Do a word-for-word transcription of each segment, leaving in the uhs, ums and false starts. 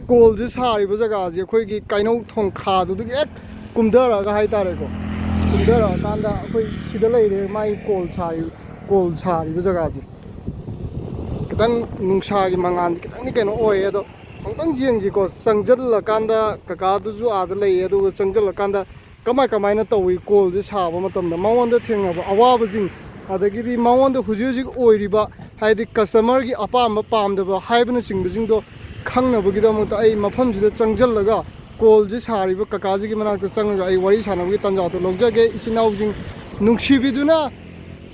ꯀꯣꯜꯁꯦ ꯁꯥꯔꯤꯕ ꯖꯒꯥꯁꯦ ꯑꯩꯈꯣꯏꯒꯤ ꯀꯩꯅꯧ ꯊꯣꯡꯈꯥꯗꯨꯗꯒꯤ ꯍꯦꯛ ꯀꯨꯝꯊꯔꯛꯑꯒ ꯍꯥꯏꯇꯥꯔꯦꯀꯣ, ꯀꯨꯝꯊꯔꯛꯑꯀꯥꯟꯗ ꯑꯩꯈꯣꯏ ꯁꯤꯗ ꯂꯩꯔꯦ ꯃꯥꯒꯤ ꯀꯣꯜ ꯁꯥꯔꯤ, ꯀꯣꯜ ꯁꯥꯔꯤꯕ ꯖꯒꯥꯁꯦ꯫ ꯈꯤꯇꯪ ꯅꯨꯡꯁꯥꯒꯤ ꯃꯉꯥꯜ ꯈꯤꯇꯪꯗꯤ ꯀꯩꯅꯣ ꯑꯣꯏꯌꯦ, ꯑꯗꯣ ꯑꯃꯨꯛꯇꯪ ꯌꯦꯡꯁꯤꯀꯣ꯫ ꯆꯪꯁꯤꯜꯂꯀꯥꯟꯗ ꯀꯀꯥꯗꯨꯁꯨ ꯑꯥꯗ ꯂꯩꯌꯦ, ꯑꯗꯨꯒ ꯆꯪꯁꯤꯜꯂꯀꯥꯟꯗ ꯀꯃꯥꯏ ꯀꯃꯥꯏꯅ ꯇꯧꯏ ꯀꯣꯜꯁꯦ ꯁꯥꯕ ꯃꯇꯝꯗ ꯃꯉꯣꯟꯗ ꯊꯦꯡꯅꯕ ꯑꯋꯥꯕꯁꯤꯡ, ꯑꯗꯒꯤꯗꯤ ꯃꯉꯣꯟꯗ ꯍꯧꯖꯤꯛ ꯍꯧꯖꯤꯛ ꯑꯣꯏꯔꯤꯕ, ꯍꯥꯏꯗꯤ customerꯒꯤ ꯑꯄꯥꯝꯕ ꯄꯥꯝꯗꯕ ꯍꯥꯏꯕꯅꯆꯤꯡꯕꯁꯤꯡꯗꯣ ꯈꯪꯅꯕꯒꯤꯗꯃꯛꯇ ꯑꯩ ꯃꯐꯝꯁꯤꯗ ꯆꯪꯁꯤꯜꯂꯒ ꯀꯣꯜꯁꯦ ꯁꯥꯔꯤꯕ ꯀꯀꯥꯁꯤꯒꯤ ꯃꯅꯥꯛꯇ ꯆꯪꯉꯒ ꯑꯩ ꯋꯥꯔꯤ ꯁꯥꯟꯅꯕꯒꯤ ꯇꯥꯟꯖꯥꯗꯣ ꯂꯧꯖꯒꯦ꯫ ꯏꯆꯤꯟ ꯏꯅꯥꯎꯁꯤꯡ ꯅꯨꯡꯁꯤꯕꯤꯗꯨꯅ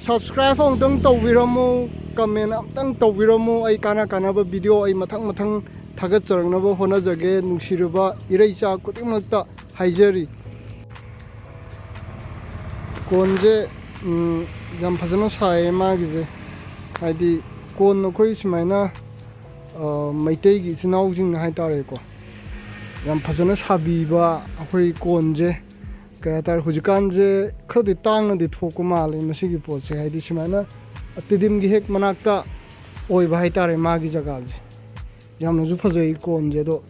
subscribe ꯑꯃꯨꯛꯇꯪ ꯇꯧꯕꯤꯔꯝꯃꯨ, comment ꯑꯃꯨꯛꯇꯪ ꯇꯧꯕꯤꯔꯝꯃꯨ꯫ ꯑꯩ ꯀꯥꯟꯅ ꯀꯥꯟꯅꯕ video ꯑꯩ ꯃꯊꯪ ꯃꯊꯪ ꯊꯥꯒꯠꯆꯔꯛꯅꯕ ꯍꯣꯠꯅꯖꯒꯦ꯫ ꯅꯨꯡꯁꯤꯔꯕ ꯏꯔꯩꯆꯥ ꯈꯨꯗꯤꯡꯃꯛꯇ ꯍꯥꯏꯖꯔꯤ꯫ ꯀꯣꯟꯁꯦ, ꯎꯝ, ꯌꯥꯝ ꯐꯖꯅ ꯁꯥꯏꯌꯦ ꯃꯥꯒꯤꯁꯦ꯫ ꯍꯥꯏꯗꯤ ꯀꯣꯟ ꯑꯩꯈꯣꯏ ꯁꯨꯃꯥꯏꯅ, ꯑ, ꯃꯩꯇꯩꯒꯤ ꯏꯆꯤꯟ ꯏꯅꯥꯎꯁꯤꯡꯅ ꯍꯥꯏꯇꯥꯔꯦꯀꯣ, ꯌꯥꯝ ꯐꯖꯅ ꯁꯥꯕꯤꯕ ꯑꯩꯈꯣꯏ ꯀꯣꯟꯁꯦ꯫ ꯀꯩ ꯍꯥꯏꯇꯥꯔꯦ, ꯍꯧꯖꯤꯛꯀꯥꯟꯁꯦ ꯈꯔꯗꯤ ꯇꯥꯡꯅꯗꯤ ꯊꯣꯛꯄ ꯃꯥꯜꯂꯦ ꯃꯁꯤꯒꯤ ꯄꯣꯠꯁꯦ꯫ ꯍꯥꯏꯗꯤ ꯁꯨꯃꯥꯏꯅ ꯇꯤꯗꯤꯝꯒꯤ ꯍꯦꯛ ꯃꯅꯥꯛꯇ ꯑꯣꯏꯕ ꯍꯥꯏꯇꯥꯔꯦ ꯃꯥꯒꯤ ꯖꯒꯥꯁꯦ꯫ ꯌꯥꯝꯅꯁꯨ ꯐꯖꯩ ꯀꯣꯟꯁꯦ, ꯑꯗꯣ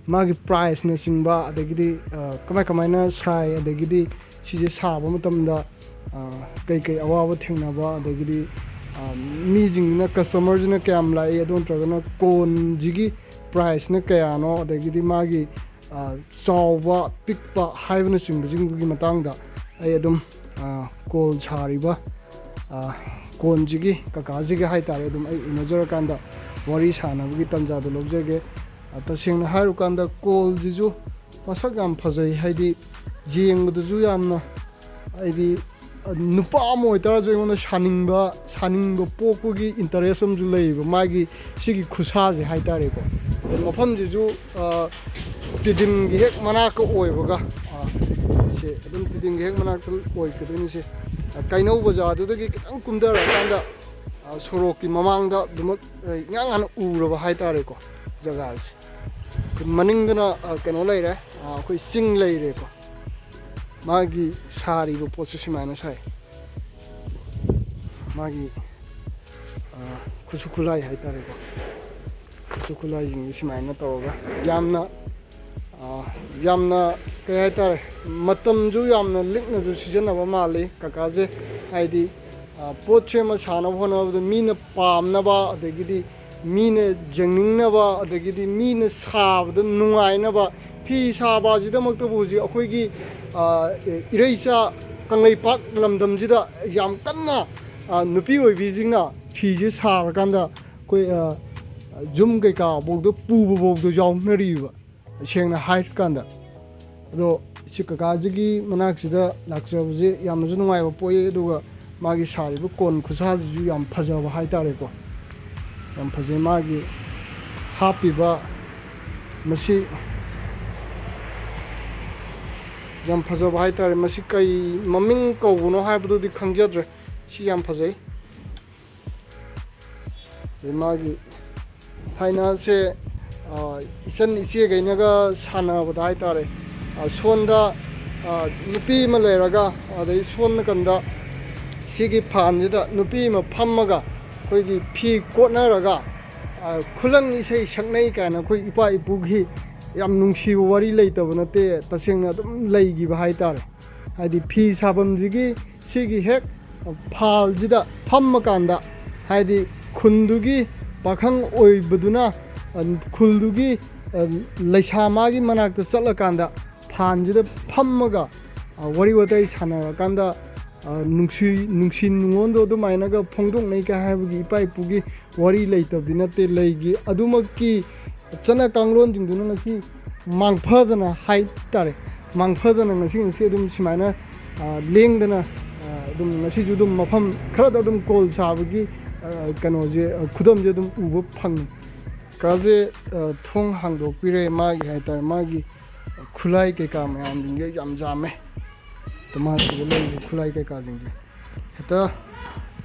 ꯃꯥꯒꯤ priceꯅꯆꯤꯡꯕ, ꯑꯗꯒꯤꯗꯤ, ꯑ, ꯀꯃꯥꯏ ꯀꯃꯥꯏꯅ ꯁꯥꯏ, ꯑꯗꯒꯤꯗꯤ ꯁꯤꯁꯦ ꯁꯥꯕ ꯃꯇꯝꯗ, ꯑ, ꯀꯩꯀꯩ ꯑꯋꯥꯕ ꯊꯦꯡꯅꯕ, ꯑꯗꯒꯤꯗꯤ, ꯑ, ꯃꯤꯁꯤꯡꯁꯤꯅ, customerꯁꯤꯅ ꯀꯌꯥꯝ ꯂꯥꯛꯏ, ꯑꯗꯨ ꯅꯠꯇ꯭ꯔꯒꯅ ꯀꯣꯟꯁꯤꯒꯤ priceꯅ ꯀꯌꯥꯅꯣ, ꯑꯗꯒꯤꯗꯤ ꯃꯥꯒꯤ, ꯑ, ꯆꯥꯎꯕ ꯄꯤꯛꯄ ꯍꯥꯏꯕꯅꯆꯤꯡꯕꯁꯤꯡꯗꯨꯒꯤ ꯃꯇꯥꯡꯗ ꯑꯩ ꯑꯗꯨꯝ, ꯑ, ꯀꯣꯟ ꯁꯥꯔꯤꯕ, ꯑ, ꯀꯣꯟꯁꯤꯒꯤ ꯀꯀꯥꯁꯤꯒ ꯍꯥꯏꯇꯥꯔꯦ, ꯑꯗꯨꯝ ꯑꯩ ꯎꯅꯖꯔꯀꯥꯟꯗ ꯋꯥꯔꯤ ꯁꯥꯟꯅꯕꯒꯤ ꯇꯥꯟꯖꯥꯗꯣ ꯂꯧꯖꯒꯦ꯫ ꯑ, ꯇꯁꯦꯡꯅ ꯍꯥꯏꯔꯨꯀꯥꯟꯗ ꯀꯣꯜꯁꯤꯁꯨ ꯃꯁꯛ ꯌꯥꯝ ꯐꯖꯩ, ꯍꯥꯏꯗꯤ ꯌꯦꯡꯕꯗꯁꯨ ꯌꯥꯝꯅ, ꯍꯥꯏꯗꯤ, ꯑ, ꯅꯨꯄꯥ ꯑꯃ ꯑꯣꯏꯇꯥꯔꯁꯨ ꯑꯩꯉꯣꯟꯗ ꯁꯥꯅꯤꯡꯕ, ꯁꯥꯅꯤꯡꯕ ꯄꯣꯛꯄꯒꯤ interest ꯑꯃꯁꯨ ꯂꯩꯌꯦꯕ ꯃꯥꯒꯤ ꯁꯤꯒꯤ ꯈꯨꯠꯁꯥꯁꯦ ꯍꯥꯏꯇꯥꯔꯦꯀꯣ꯫ ꯑꯗꯩ ꯃꯐꯝꯁꯤꯁꯨ, ꯑ, ꯇꯤꯗꯤꯝꯒꯤ ꯍꯦꯛ ꯃꯅꯥꯛꯇ ꯑꯣꯏꯕꯒ, ꯑ, ꯁꯦ ꯑꯗꯨꯝ ꯇꯤꯗꯤꯝꯒꯤ ꯍꯦꯛ ꯃꯅꯥꯛꯇ ꯑꯣꯏꯒꯗꯣꯏꯅꯤ ꯁꯦ꯫ ꯑ, ꯀꯩꯅꯧ ꯕꯖꯥꯔꯗꯨꯗꯒꯤ ꯈꯤꯇꯪ ꯀꯨꯝꯊꯔꯀꯥꯟꯗ, ꯑ, ꯁꯣꯔꯣꯛꯀꯤ ꯃꯃꯥꯡꯗ ꯑꯗꯨꯃꯛ, ꯑ, ꯏꯉꯥꯟ ꯉꯥꯟꯅ ꯎꯔꯕ ꯍꯥꯏꯇꯥꯔꯦꯀꯣ ꯖꯒꯥꯁꯦ꯫ ꯃꯅꯤꯡꯗꯅ, ꯑ, ꯀꯩꯅꯣ ꯂꯩꯔꯦ, ꯑ, ꯑꯩꯈꯣꯏ ꯆꯤꯡ ꯂꯩꯔꯦꯀꯣ꯫ ꯃꯥꯒꯤ ꯁꯥꯔꯤꯕ ꯄꯣꯠꯁꯨ ꯁꯨꯃꯥꯏꯅ ꯁꯥꯏ꯫ ꯃꯥꯒꯤ, ꯑ, ꯈꯨꯠꯁꯨ ꯈꯨꯠꯂꯥꯏ ꯍꯥꯏꯇꯥꯔꯦꯀꯣ꯫ ꯈꯨꯠꯁꯨ ꯈꯨꯠꯂꯥꯏꯁꯤꯡꯁꯦ ꯁꯨꯃꯥꯏꯅ ꯇꯧꯔꯒ ꯌꯥꯝꯅ, ꯑ, ꯌꯥꯝꯅ, ꯀꯩ ꯍꯥꯏꯇꯥꯔꯦ, ꯃꯇꯝꯁꯨ ꯌꯥꯝꯅ ꯂꯤꯛꯅꯁꯨ ꯁꯤꯖꯤꯟꯅꯕ ꯃꯥꯜꯂꯤ ꯀꯀꯥꯁꯦ꯫ ꯍꯥꯏꯗꯤ, ꯑ, ꯄꯣꯠꯁꯦ ꯑꯃ ꯁꯥꯅꯕ ꯍꯣꯠꯅꯕꯗ ꯃꯤꯅ ꯄꯥꯝꯅꯕ, ꯑꯗꯒꯤꯗꯤ ꯃꯤꯅ ꯌꯦꯡꯅꯤꯡꯅꯕ, ꯑꯗꯒꯤꯗꯤ ꯃꯤꯅ ꯁꯥꯕꯗ ꯅꯨꯡꯉꯥꯏꯅꯕ, ꯐꯤ ꯁꯥꯕ ꯑꯁꯤꯗꯃꯛꯇꯕꯨ ꯍꯧꯖꯤꯛ ꯑꯩꯈꯣꯏꯒꯤ, ꯑ, ꯏꯔꯩꯆꯥ ꯀꯪꯂꯩꯄꯥꯛ ꯂꯝꯗꯝꯁꯤꯗ ꯌꯥꯝ ꯀꯟꯅ, ꯑ, ꯅꯨꯄꯤ ꯑꯣꯏꯕꯤꯁꯤꯡꯅ ꯐꯤꯁꯦ ꯁꯥꯔꯀꯥꯟꯗ ꯑꯩꯈꯣꯏ, ꯑ, ꯌꯨꯝ ꯀꯩꯀꯥꯐꯧꯗ ꯄꯨꯕꯐꯧꯗ ꯌꯥꯎꯅꯔꯤꯕ, ꯁꯦꯡꯅ ꯍꯥꯏꯔꯀꯥꯟꯗ꯫ ꯑꯗꯣ ꯁꯤ ꯀꯀꯥꯁꯤꯒꯤ ꯃꯅꯥꯛꯁꯤꯗ ꯂꯥꯛꯆꯕꯁꯦ ꯌꯥꯝꯅꯁꯨ ꯅꯨꯡꯉꯥꯏꯕ ꯄꯣꯛꯏ, ꯑꯗꯨꯒ ꯃꯥꯒꯤ ꯁꯥꯔꯤꯕ ꯀꯣꯟ ꯈꯨꯠꯁꯥꯁꯤꯁꯨ ꯌꯥꯝ ꯐꯖꯕ ꯍꯥꯏꯇꯥꯔꯦꯀꯣ꯫ ꯌꯥꯝ ꯐꯖꯩ ꯃꯥꯒꯤ ꯍꯥꯞꯄꯤꯕ, ꯃꯁꯤ ꯌꯥꯝ ꯐꯖꯕ ꯍꯥꯏꯇꯥꯔꯦ꯫ ꯃꯁꯤ ꯀꯩ ꯃꯃꯤꯡ ꯀꯧꯕꯅꯣ ꯍꯥꯏꯕꯗꯨꯗꯤ ꯈꯪꯖꯗ꯭ꯔꯦ꯫ ꯁꯤ ꯌꯥꯝ ꯐꯖꯩ꯫ ꯑꯗꯩ ꯃꯥꯒꯤ ꯊꯥꯏꯅꯁꯦ, ꯑ, ꯏꯆꯟ ꯏꯆꯦꯈꯩꯅꯒ ꯁꯥꯟꯅꯕꯗ ꯍꯥꯏꯇꯥꯔꯦ, ꯑ, ꯁꯣꯟꯗ, ꯑ, ꯅꯨꯄꯤ ꯑꯃ ꯂꯩꯔꯒ, ꯑꯗꯩ ꯁꯣꯝ ꯅꯥꯀꯟꯗ ꯁꯤꯒꯤ ꯐꯥꯟꯁꯤꯗ ꯅꯨꯄꯤ ꯑꯃ ꯐꯝꯃꯒ ꯑꯩꯈꯣꯏꯒꯤ ꯐꯤ ꯀꯣꯠꯅꯔꯒ, ꯑ, ꯈꯨꯂꯪ ꯏꯁꯩ ꯁꯛꯅꯩ ꯀꯥꯏꯅ ꯑꯩꯈꯣꯏ ꯏꯄꯥ ꯏꯄꯨꯒꯤ ꯌꯥꯝ ꯅꯨꯡꯁꯤꯕ ꯋꯥꯔꯤ ꯂꯩꯇꯕ ꯅꯠꯇꯦ, ꯇꯁꯦꯡꯅ ꯑꯗꯨꯝ ꯂꯩꯈꯤꯕ ꯍꯥꯏꯇꯥꯔꯦ꯫ ꯍꯥꯏꯗꯤ ꯐꯤ ꯁꯥꯐꯝꯁꯤꯒꯤ ꯁꯤꯒꯤ ꯍꯦꯛ ꯐꯥꯜꯁꯤꯗ ꯐꯝꯃꯀꯥꯟꯗ, ꯍꯥꯏꯗꯤ ꯈꯨꯟꯗꯨꯒꯤ ꯄꯥꯈꯪ ꯑꯣꯏꯕꯗꯨꯅ, ꯑ, ꯈꯨꯜꯗꯨꯒꯤ, ꯑ, ꯂꯩꯁꯥ ꯃꯥꯒꯤ ꯃꯅꯥꯛꯇ ꯆꯠꯂꯀꯥꯟꯗ ꯐꯥꯟꯁꯤꯗ ꯐꯝꯃꯒ, ꯑ, ꯋꯥꯔꯤ ꯋꯥꯇꯥꯏ ꯁꯥꯟꯅꯔꯀꯥꯟꯗ, ꯑ, ꯅꯨꯡꯁꯤ, ꯅꯨꯡꯁꯤ ꯅꯨꯡꯉꯣꯟꯗꯣ ꯑꯗꯨꯃꯥꯏꯅꯒ ꯐꯣꯡꯗꯣꯛꯅꯩ ꯀꯥꯏ ꯍꯥꯏꯕꯒꯤ ꯏꯄꯥ ꯏꯄꯨꯒꯤ ꯋꯥꯔꯤ ꯂꯩꯇꯕꯗꯤ ꯅꯠꯇꯦ, ꯂꯩꯒꯤ꯫ ꯑꯗꯨꯃꯛꯀꯤ ꯆꯠꯅ ꯀꯥꯡꯂꯣꯟꯁꯤꯡꯗꯨꯅ ꯉꯁꯤ ꯃꯥꯡꯐꯗꯅ ꯍꯥꯏꯇꯥꯔꯦ, ꯃꯥꯡꯐꯗꯅ ꯉꯁꯤ, ꯉꯁꯤ ꯑꯗꯨꯝ ꯁꯨꯃꯥꯏꯅ, ꯑ, ꯂꯦꯡꯗꯅ, ꯑ, ꯑꯗꯨꯝ ꯉꯁꯤꯁꯨ ꯑꯗꯨꯝ ꯃꯐꯝ ꯈꯔꯗ ꯑꯗꯨꯝ ꯀꯣꯜ ꯁꯥꯕꯒꯤ, ꯑ, ꯀꯩꯅꯣꯁꯦ, ꯑ, ꯈꯨꯗꯝꯁꯦ ꯑꯗꯨꯝ ꯎꯕ ꯐꯪꯉꯤ꯫ ꯀꯥꯁꯦ, ꯑ, ꯊꯣꯡ ꯍꯥꯡꯗꯣꯛꯄꯤꯔꯦ, ꯃꯥꯒꯤ ꯍꯥꯏꯇꯥꯔꯦ, ꯃꯥꯒꯤ ꯈꯨꯠꯂꯥꯏ ꯀꯩꯀꯥ ꯃꯌꯥꯝꯁꯤꯡꯁꯦ ꯌꯥꯝ ꯌꯥꯝꯃꯦ꯫ ꯑꯗꯣ ꯃꯥ ꯁꯤꯗ ꯂꯩꯔꯤꯕ ꯈꯨꯠꯂꯥꯏ ꯀꯩꯀꯥꯁꯤꯡꯁꯦ ꯍꯦꯛꯇ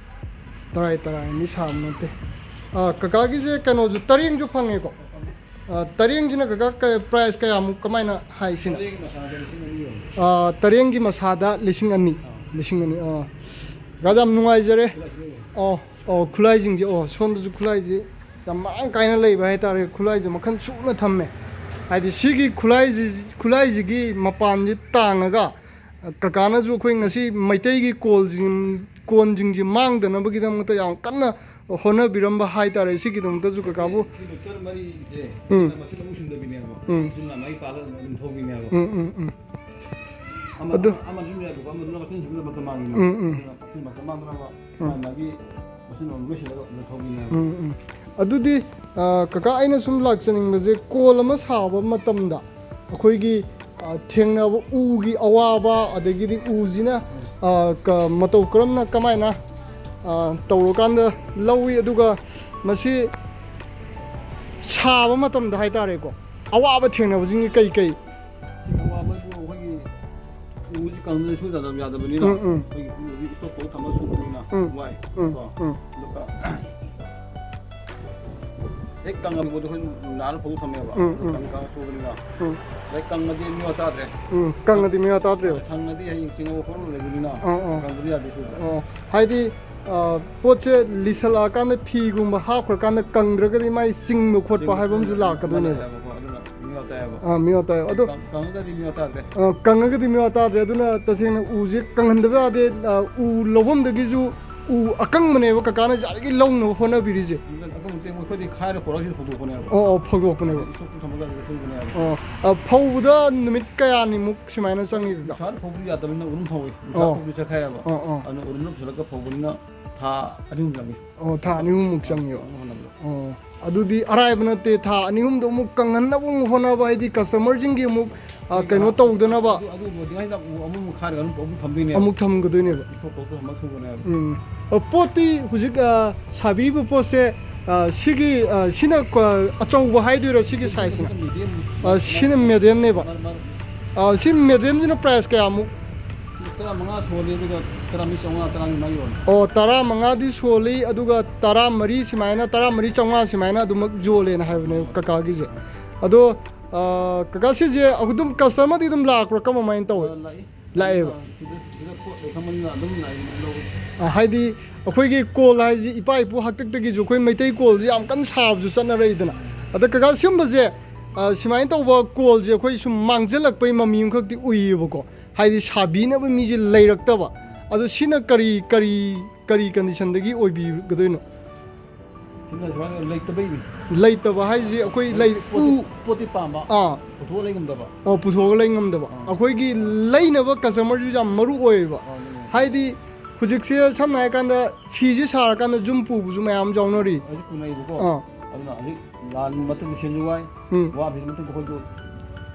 ꯇꯔꯥꯏ ꯇꯔꯥꯏꯅꯤ ꯁꯥꯕ ꯅꯠꯇꯦ꯫ ꯑ, ꯀꯀꯥꯒꯤꯁꯦ ꯀꯩꯅꯣꯁꯨ, ꯇꯔꯦꯡꯁꯨ ꯐꯪꯉꯦꯀꯣ? ꯑ, ꯇꯔꯦꯡꯁꯤꯅ ꯀꯀꯥ ꯀ-, ꯄ꯭ꯔꯥꯏꯁ ꯀꯌꯥꯃꯨꯛ ꯀꯃꯥꯏꯅ ꯍꯥꯏ ꯁꯤꯅ? ꯇꯔꯦꯡꯒꯤ ꯃꯁꯥꯗ ꯂꯤꯁꯤꯡ ꯑꯅꯤ ꯌꯣꯜꯂꯦ꯫ ꯑ, ꯇꯔꯦꯡꯒꯤ ꯃꯁꯥꯗ ꯂꯤꯁꯤꯡ ꯑꯅꯤ꯫ ꯑꯥ꯫ ꯂꯤꯁꯤꯡ ꯑꯅꯤ꯫ ꯑ꯫ ꯀꯀꯥꯁꯦ ꯌꯥꯝ ꯅꯨꯡꯉꯥꯏꯖꯔꯦ꯫ ꯈꯨꯠꯂꯥꯏꯁꯤꯅ ꯌꯣꯜꯂꯦ꯫ ꯑꯣ, ꯑꯣ, ꯈꯨꯠꯂꯥꯏꯁꯤꯡꯁꯦ, ꯑꯣ, ꯁꯣꯝꯗꯁꯨ ꯈꯨꯠꯂꯥꯏꯁꯤ ꯌꯥꯝ ꯃꯔꯥꯡ ꯀꯥꯏꯅ ꯂꯩꯕ ꯍꯥꯏꯇꯥꯔꯦ꯫ ꯈꯨꯠꯂꯥꯏꯁꯦ ꯃꯈꯜ ꯁꯨꯅ ꯊꯝꯃꯦ꯫ ꯍꯥꯏꯗꯤ ꯁꯤꯒꯤ ꯈꯨꯠꯂꯥꯏꯁꯤ, ꯈꯨꯠꯂꯥꯏꯁꯤꯒꯤ ꯃꯄꯥꯟꯁꯤ ꯇꯥꯡꯉꯒ, ꯀꯀꯥꯅꯁꯨ ꯑꯩꯈꯣꯏ ꯉꯁꯤ ꯃꯩꯇꯩꯒꯤ ꯀꯣꯜꯁꯤꯡ, ꯀꯣꯟꯁꯤꯡꯁꯤ ꯃꯥꯡꯗꯅꯕꯒꯤꯗꯃꯛꯇ ꯌꯥꯝ ꯀꯟꯅ ꯍꯣꯠꯅꯕꯤꯔꯝꯕ ꯍꯥꯏꯇꯥꯔꯦ꯫ ꯁꯤꯒꯤꯗꯃꯛꯇꯁꯨ ꯀꯀꯥꯕꯨ ꯁꯤ ꯗꯣꯛꯇꯔ ꯃꯔꯤꯁꯦ ꯎꯝ꯫ ꯃꯁꯤꯡ ꯑꯃꯨꯛ ꯁꯨꯝꯗꯕꯤꯅꯦꯕ꯫ ꯎꯝ꯫ ꯃꯆꯤꯟ ꯃꯅꯥꯎ ꯃꯥꯏ ꯄꯥꯜꯂ ꯑꯗꯨꯝ ꯊꯧꯕꯤꯅꯦꯕ꯫ ꯎꯝ, ꯎꯝ, ꯎꯝ꯫ ꯑꯃ-, ꯑꯗꯨ ꯑꯃ-, ꯑꯃꯅ ꯁꯨꯝ ꯌꯥꯏꯕꯀꯣ, ꯑꯃꯗꯨꯅ ꯃꯆꯤꯟ ꯁꯨꯝ ꯃꯇꯝ ꯃꯥꯡꯉꯤꯅ꯫ ꯎꯝ, ꯎꯝ꯫ ꯑꯗꯨꯅ ꯃꯆꯤꯟ ꯃꯇꯝ ꯃꯥꯡꯗꯅꯕ ꯎꯝ꯫ ꯃꯥꯒꯤ ꯃꯆꯤꯟ ꯑꯃ ꯂꯣꯏꯁꯤꯜꯂꯒ ꯑꯗꯨꯝ ꯊꯧꯕꯤꯅꯦꯕ꯫ ꯎꯝ, ꯎꯝ꯫ ꯑꯗꯨꯗꯤ, ꯑ, ꯀꯀꯥ, ꯑꯩꯅ ꯁꯨꯝ ꯂꯥꯛꯆꯅꯤꯡꯕꯁꯦ, ꯀꯣꯜ ꯑꯃ ꯁꯥꯕ ꯃꯇꯝꯗ ꯑꯩꯈꯣꯏꯒꯤ, ꯑ, ꯊꯦꯡꯅꯕ ꯎꯒꯤ ꯑꯋꯥꯕ, ꯑꯗꯒꯤꯗꯤ ꯎꯁꯤꯅ, ꯑ, ꯀ-, ꯃꯇꯧ ꯀꯔꯝꯅ, ꯀꯃꯥꯏꯅ, ꯑ, ꯇꯧꯔꯀꯥꯟꯗ ꯂꯧꯏ, ꯑꯗꯨꯒ ꯃꯁꯤ ꯁꯥꯕ ꯃꯇꯝꯗ ꯍꯥꯏꯇꯥꯔꯦꯀꯣ, ꯑꯋꯥꯕ ꯊꯦꯡꯅꯕꯁꯤꯡꯁꯦ ꯀꯩ ꯀꯩ? ꯁꯤ ꯑꯋꯥꯕꯁꯨ ꯑꯩꯈꯣꯏꯒꯤ ꯎꯁꯤ ꯀꯪꯗꯅ ꯁꯨꯗꯕ ꯌꯥꯗꯕꯅꯤꯅ, ꯎꯝ, ꯎꯝ꯫ ꯑꯩꯈꯣꯏꯒꯤ ꯎꯁꯤ ꯏꯁꯇꯣꯛ ꯇꯧ ꯊꯝꯃ ꯁꯨꯕꯅꯤꯅ ꯎꯝ, ꯋꯥꯏ꯫ ꯎꯝ, ꯀꯣ꯫ ꯎꯝ꯫ ꯑꯗꯨꯒ ꯍꯦꯛ ꯀꯪꯉꯝꯕꯗꯣ ꯑꯩꯈꯣꯏ ꯅꯥꯔ ꯐꯧ ꯊꯝꯃꯦꯕ꯫ ꯎꯝ, ꯑꯗꯨ ꯎꯝ꯫ ꯀꯪ-, ꯀꯪ ꯁꯨꯕꯅꯤꯅ꯫ ꯎꯝ꯫ ꯍꯦꯛ ꯀꯪꯉꯗꯤ ꯃꯤ ꯋꯥ ꯇꯥꯗ꯭ꯔꯦ꯫ ꯎꯝ, ꯀꯪꯉꯗꯤ ꯃꯤ ꯋꯥ ꯇꯥꯗ꯭ꯔꯦꯕ꯫ ꯁꯪꯉꯗꯤ ꯍꯌꯦꯡ ꯆꯤꯡꯉꯧ ꯈꯣꯠꯂꯧ ꯂꯩꯕꯅꯤꯅ ꯑꯥ, ꯑꯥ꯫ ꯀꯪꯕꯗꯤ ꯌꯥꯗꯦ ꯁꯨꯕ꯫ ꯑꯣ, ꯍꯥꯏꯗꯤ, ꯑ, ꯄꯣꯠꯁꯦ ꯂꯤꯁꯜꯂꯛꯑꯀꯥꯟꯗ ꯐꯤꯒꯨꯝꯕ ꯍꯥꯞꯈ꯭ꯔꯀꯥꯟꯗ ꯀꯪꯗ꯭ꯔꯒꯗꯤ ꯃꯥꯏ ꯆꯤꯡꯕ ꯈꯣꯠꯄ ꯆꯤꯡꯕ ꯍꯥꯏꯕ ꯑꯃꯁꯨ ꯈꯣꯠꯄ ꯂꯥꯛꯀꯗꯣꯏꯅꯦꯕ꯫ ꯃꯥꯟꯅꯩꯌꯦꯕꯀꯣ, ꯑꯗꯨꯅ ꯃꯤ ꯋꯥ ꯇꯥꯏꯌꯦꯕ꯫ ꯑꯥ, ꯃꯤ ꯋꯥ ꯇꯥꯏꯌꯦꯕ꯫ ꯑꯗꯣ ꯀꯪ-, ꯀꯪꯉꯒꯗꯤ ꯃꯤ ꯋꯥ ꯇꯥꯗ꯭ꯔꯦ꯫ ꯑ, ꯀꯪꯉꯒꯗꯤ ꯃꯤ ꯋꯥ ꯇꯥꯗ꯭ꯔꯦ꯫ ꯑꯗꯨꯅ ꯇꯁꯦꯡꯅ ꯎꯁꯦ ꯀꯪꯍꯟꯗꯕ ꯌꯥꯗꯦ꯫ ꯑ, ꯎ ꯂꯧꯐꯝꯗꯒꯤꯁꯨ ꯎ ꯑꯀꯪꯕꯅꯦꯕ ꯀꯀꯥꯅ ꯌꯥꯔꯤꯈꯩ ꯂꯧꯅꯕ ꯍꯣꯠꯅꯕꯤꯔꯤꯁꯦ꯫ ꯑꯗꯨꯅ ꯑꯀꯪꯕ ꯅꯠꯇꯦ, ꯑꯩꯈꯣꯏꯗꯤ ꯈꯥꯏꯔ ꯄꯨꯔꯛꯑꯒ ꯁꯤꯗ ꯐꯧꯗꯣꯛꯄꯅꯦꯕ꯫ ꯑꯣ, ꯑꯣ, ꯐꯧꯗꯣꯛꯄꯅꯦꯕ꯫ ꯏꯁꯣꯛꯇ ꯊꯝꯃꯒ ꯑꯗꯨꯗ ꯁꯨꯕꯅꯦꯕ꯫ ꯑꯣ, ꯑ, ꯐꯧꯕꯗ ꯅꯨꯃꯤꯠ ꯀꯌꯥꯅꯤꯃꯨꯛ ꯁꯨꯃꯥꯏꯅ ꯆꯪꯉꯤꯗꯨꯗ? ꯅꯨꯡꯁꯥꯗ ꯐꯧꯕꯗꯤ ꯌꯥꯗꯕꯅꯤꯅ ꯎꯔꯨꯝ ꯐꯧꯏ꯫ ꯅꯨꯡꯁꯥ ꯑꯣ꯫ ꯐꯧꯕꯗꯤ ꯆꯠꯈꯥꯏꯌꯦꯕ꯫ ꯑꯣ, ꯑꯣ꯫ ꯑꯗꯨꯅ ꯎꯔꯨꯝꯗ ꯄꯨꯁꯤꯜꯂꯒ ꯐꯧꯕꯅꯤꯅ ꯊꯥ ꯑꯅꯤ ꯑꯍꯨꯝ ꯆꯪꯉꯤ꯫ ꯑꯣ, ꯊꯥ ꯑꯅꯤ ꯑꯍꯨꯝꯃꯨꯛ ꯆꯪꯉꯦꯕ꯫ ꯍꯣꯠꯅꯕꯗ꯫ ꯑꯣ, ꯑꯗꯨꯗꯤ ꯑꯔꯥꯏꯕ ꯅꯠꯇꯦ꯫ ꯊꯥ ꯑꯅꯤ ꯑꯍꯨꯝꯗꯣ ꯑꯃꯨꯛ ꯀꯪꯍꯟꯅꯕ ꯑꯃꯨꯛ ꯍꯣꯠꯅꯕ, ꯍꯥꯏꯗꯤ customerꯁꯤꯡꯒꯤ ꯑꯃꯨꯛ, ꯑ, ꯑꯗꯨ ꯀꯩꯅꯣ ꯇꯧꯗꯅꯕ꯫ ꯑꯗꯨ, ꯑꯗꯨ ꯂꯣꯏꯗ꯭ꯔꯤꯉꯩꯗ ꯑꯃꯨꯛ, ꯑꯃꯨꯛ ꯈꯥꯏꯔꯒ ꯑꯗꯨꯝ, ꯑꯃꯨꯛ ꯊꯝꯗꯣꯏꯅꯦꯕ꯫ ꯑꯃꯨꯛ ꯊꯝꯒꯗꯣꯏꯅꯦꯕ꯫ ꯏꯊꯣꯛ ꯊꯣꯛꯇ ꯑꯃ ꯁꯨꯕꯅꯦꯕ꯫ ꯎꯝ꯫ ꯑ, ꯄꯣꯠꯇꯤ ꯍꯧꯖꯤꯛ, ꯑ, ꯁꯥꯕꯤꯔꯤꯕ ꯄꯣꯠꯁꯦ, ꯑ, ꯁꯤꯒꯤ, ꯑ, ꯁꯤꯅ ꯀ-, ꯑꯆꯧꯕ ꯍꯥꯏꯗꯣꯏꯔꯥ ꯁꯤꯒꯤ sizeꯁꯤꯅ? ꯁꯤꯅ medium꯫ ꯑ, ꯁꯤꯅ mediumꯅꯦꯕ꯫ ꯃꯔ-, ꯃꯔ-, ꯑ, ꯁꯤ mediumꯁꯤꯅ price ꯀꯌꯥꯃꯨꯛ? ꯇꯔꯥꯃꯉꯥ ꯁꯣꯜꯂꯤ, ꯑꯗꯨꯒ ꯇꯔꯥꯃꯔꯤ ꯆꯥꯝꯃꯉꯥ, ꯇꯔꯥꯃꯔꯤ ꯃꯉꯥ ꯌꯣꯜꯂꯤ꯫ ꯑꯣ, ꯇꯔꯥꯃꯉꯥꯗꯤ ꯁꯣꯜꯂꯤ, ꯑꯗꯨꯒ ꯇꯔꯥꯃꯔꯤ ꯁꯨꯃꯥꯏꯅ, ꯇꯔꯥꯃꯔꯤ ꯆꯥꯝꯃꯉꯥ ꯁꯨꯃꯥꯏꯅ ꯑꯗꯨꯃꯛ ꯌꯣꯜꯂꯦꯅ ꯍꯥꯏꯕꯅꯦꯕ ꯀꯀꯥꯒꯤꯁꯦ꯫ ꯑꯗꯣ, ꯑ, ꯀꯀꯥ, ꯁꯤꯁꯦ ꯑꯗꯨꯝ customerꯗꯤ ꯑꯗꯨꯝ ꯂꯥꯛꯄ꯭ꯔꯥ, ꯀꯃꯥꯏꯅ ꯇꯧꯋꯤ? ꯑ, ꯂꯥꯛꯏ꯫ ꯂꯥꯛꯑꯦꯕ꯫ ꯁꯤꯗ ꯁꯤꯗ ꯄꯣꯠ ꯂꯩꯈꯝꯕꯅꯤꯅ ꯑꯗꯨꯝ ꯂꯥꯛꯏ, ꯂꯧꯏ꯫ ꯑ, ꯍꯥꯏꯗꯤ ꯑꯩꯈꯣꯏꯒꯤ ꯀꯣꯜ ꯍꯥꯏꯁꯤ ꯏꯄꯥ ꯏꯄꯨ ꯍꯥꯛꯇꯛꯇꯒꯤꯁꯨ ꯑꯩꯈꯣꯏ ꯃꯩꯇꯩ ꯀꯣꯜꯁꯤ ꯌꯥꯝ ꯀꯟꯅ ꯁꯥꯕꯁꯨ ꯆꯠꯅꯔꯛꯏꯗꯅ꯫ ꯑꯗ ꯀꯀꯥ, ꯁꯤꯒꯨꯝꯕꯁꯦ, ꯑ, ꯁꯨꯃꯥꯏꯅ ꯇꯧꯕ ꯀꯣꯜꯁꯦ ꯑꯩꯈꯣꯏ ꯁꯨꯝ ꯃꯥꯡꯖꯜꯂꯛꯄꯩ ꯃꯃꯤ ꯑꯃꯈꯛꯇꯤ ꯎꯏꯌꯦꯕꯀꯣ꯫ ꯍꯥꯏꯗꯤ ꯁꯥꯕꯤꯅꯕ ꯃꯤꯁꯦ ꯂꯩꯔꯛꯇꯕ꯫ ꯑꯗꯣ ꯁꯤꯅ ꯀꯔꯤ ꯀꯔꯤ ꯀꯔꯤ ꯀꯟꯗꯤꯁꯟꯗꯒꯤ ꯑꯣꯏꯕꯤꯒꯗꯣꯏꯅꯣ? ꯁꯤꯅ ꯁꯨꯃꯥꯏꯅ ꯂꯩꯇꯕꯩꯅꯤ꯫ ꯂꯩꯇꯕ ꯍꯥꯏꯁꯤ ꯑꯩꯈꯣꯏ ꯂꯩ-, ꯄꯣꯠꯇꯤ ꯎ-, ꯄꯣꯠꯇꯤ ꯄꯥꯝꯕ, ꯑꯥ꯫ ꯄꯨꯊꯣꯛꯑ ꯂꯩ ꯉꯝꯗꯕ꯫ ꯑꯣ, ꯄꯨꯊꯣꯛꯑꯒ ꯂꯩ ꯉꯝꯗꯕ꯫ ꯑꯥ꯫ ꯑꯩꯈꯣꯏꯒꯤ ꯂꯩꯅꯕ ꯀꯁꯇꯃꯔꯁꯨ ꯌꯥꯝ ꯃꯔꯨ ꯑꯣꯏꯌꯦꯕ꯫ ꯑꯥ, ꯑꯗꯨꯅꯦ꯫ ꯍꯥꯏꯗꯤ ꯍꯧꯖꯤꯛꯁꯦ ꯁꯝꯅ ꯍꯥꯏꯔꯀꯥꯟꯗ ꯐꯤꯁꯦ ꯁꯥꯔꯀꯥꯟꯗ ꯌꯨꯝ ꯄꯨꯕꯁꯨ ꯃꯌꯥꯝ ꯌꯥꯎꯅꯔꯤ꯫ ꯍꯧꯖꯤꯛ ꯄꯨꯅꯩꯕꯀꯣ꯫ ꯑꯥ꯫ ꯑꯗꯨꯅ ꯍꯧꯖꯤꯛ ꯂꯥꯟ ꯃꯇꯨꯡꯗ ꯁꯦꯟꯁꯨ ꯋꯥꯏ, ꯎꯝ꯫ ꯋꯥꯕꯁꯤ ꯃꯇꯨꯡꯗ ꯑꯩꯈꯣꯏꯁꯨ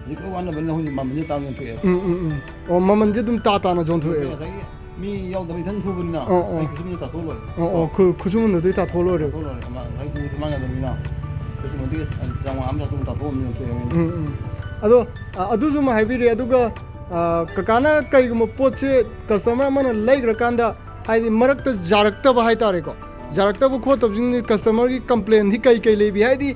ꯍꯧꯖꯤꯛ ꯂꯣꯏ ꯋꯥꯅꯕꯅꯤꯅ ꯑꯩꯈꯣꯏꯁꯨ ꯃꯃꯜꯁꯦ ꯇꯥꯡꯅ ꯌꯣꯟꯊꯣꯛꯑꯦꯕ꯫ ꯎꯝ, ꯎꯝ, ꯎꯝ꯫ ꯑꯣ, ꯃꯃꯜꯁꯦ ꯑꯗꯨꯝ ꯇꯥ ꯇꯥꯅ ꯌꯣꯟꯊꯣꯛꯑꯦꯕ꯫ ꯉꯁꯥꯏꯒꯤ ꯃꯤ ꯌꯥꯎꯗꯕ ꯏꯊꯟ ꯁꯨꯕꯅꯤꯅ ꯑꯣ, ꯑꯣ꯫ ꯑꯩ ꯈꯨꯠꯁꯨꯃꯟꯗ ꯇꯥꯊꯣꯛꯑ ꯂꯣꯏꯔꯦ꯫ ꯑꯣ, ꯑꯣ, ꯈꯨ-, ꯈꯨꯠꯁꯨꯃꯟꯗꯨꯗꯤ ꯇꯥꯊꯣꯛꯑ ꯂꯣꯏꯔꯦꯕ꯫ ꯇꯥꯊꯣꯛꯑ ꯂꯣꯏꯔꯦ꯫ ꯑꯃ ꯉꯁꯥꯏ ꯎꯁꯨ ꯃꯥꯡ ꯌꯥꯗꯕꯅꯤꯅ ꯈꯨꯠꯁꯨꯃꯟꯗꯒꯤ ꯆꯥꯝꯃꯉꯥ ꯑꯃ ꯆꯥꯇ꯭ꯔꯨꯛ ꯇꯥꯊꯣꯛꯑꯝꯅꯤ ꯌꯣꯟꯊꯣꯛꯑꯦ ꯑꯩꯅ꯫ ꯎꯝ, ꯎꯝ꯫ ꯑꯗꯣ, ꯑ, ꯑꯗꯨꯁꯨ ꯑꯃ ꯍꯥꯏꯕꯤꯔꯦ, ꯑꯗꯨꯒ, ꯑ, ꯀꯀꯥꯅ ꯀꯩꯒꯨꯝꯕ ꯄꯣꯠꯁꯦ ꯀꯁꯇꯃꯔ ꯑꯃꯅ ꯂꯩꯈ꯭ꯔꯀꯥꯟꯗ ꯍꯥꯏꯗꯤ ꯃꯔꯛꯇ ꯌꯥꯔꯛꯇꯕ ꯍꯥꯏꯇꯥꯔꯦꯀꯣ꯫ ꯌꯥꯔꯛꯇꯕ ꯈꯣꯠꯇꯕꯁꯤꯡꯗꯤ ꯀꯁꯇꯃꯔꯒꯤ ꯀꯝꯄ꯭ꯂꯦꯟꯗꯤ ꯀꯩ ꯀꯩ ꯂꯩꯕꯤ? ꯍꯥꯏꯗꯤ